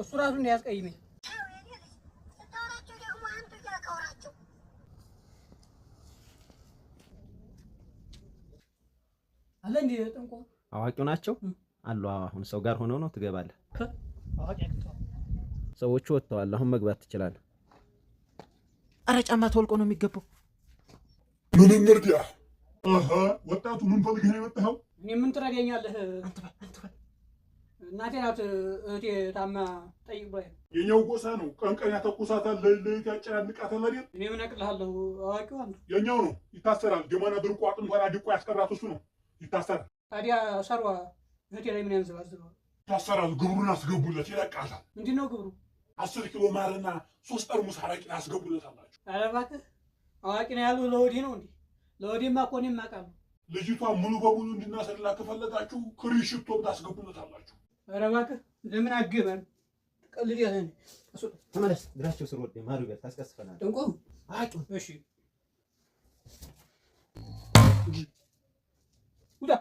እሱ ራሱ እንዳያስቀይመኝ። ስታወራቸው ደግሞ አንቱ እያልክ አውራቸው። አለ እንዴ ጥንቆ አዋቂው ናቸው አሉ። አሁን ሰው ጋር ሆነው ነው ትገባለህ። አዋቂ አግኝተዋል። ሰዎቹ ወጥተዋል። አሁን መግባት ትችላለህ። አረ ጫማ ተወልቆ ነው የሚገባው። ምን እንርዳህ? አሀ ወጣቱ ምን ፈልገህ ነው የመጣኸው? እኔ ምን ትረዳኛለህ? አንተ በል አንተ በል። እናቴ ናት እህቴ ታማ ጠይቅ ብላኝ ነው። የኛው ጎሳ ነው። ቀን ቀን ያተኩሳታል፣ ሌሊት ሌሊት ያጨናንቃታል አይደል? እኔ ምን አቅልሃለሁ? አዋቂው አንተ። የኛው ነው። ይታሰራል። ደሟን አድርቆ አጥንቷን አድቆ ያስቀራት እሱ ነው። ይታሰራል፣ ታዲያ ሰርዋ እህቴ ላይ ምን ያንዘባዝበዋል? ይታሰራል። ግብሩን አስገቡለት፣ ይለቃታል። ምንድን ነው ግብሩ? 10 ኪሎ ማርና 3 ጠርሙስ አረቂን አስገቡለት አላችሁ። ኧረ እባክህ አዋቂ ነው ያሉ ለወዲህ ነው እንዴ? ለወዲህማ እኮ እኔም አውቃለሁ። ልጅቷ ሙሉ በሙሉ እንድናሰርላት ከፈለጋችሁ ክሪ ሽቶም ታስገቡለት አላችሁ። ኧረ እባክህ ለምን አገባን? ቀልድ ያለ እሱ ተመለስ። እግራቸው ስር ወደ ማሩ ይበል ታስቀስፈናል። ጥንቆ አዋቂው እሺ ውጣ።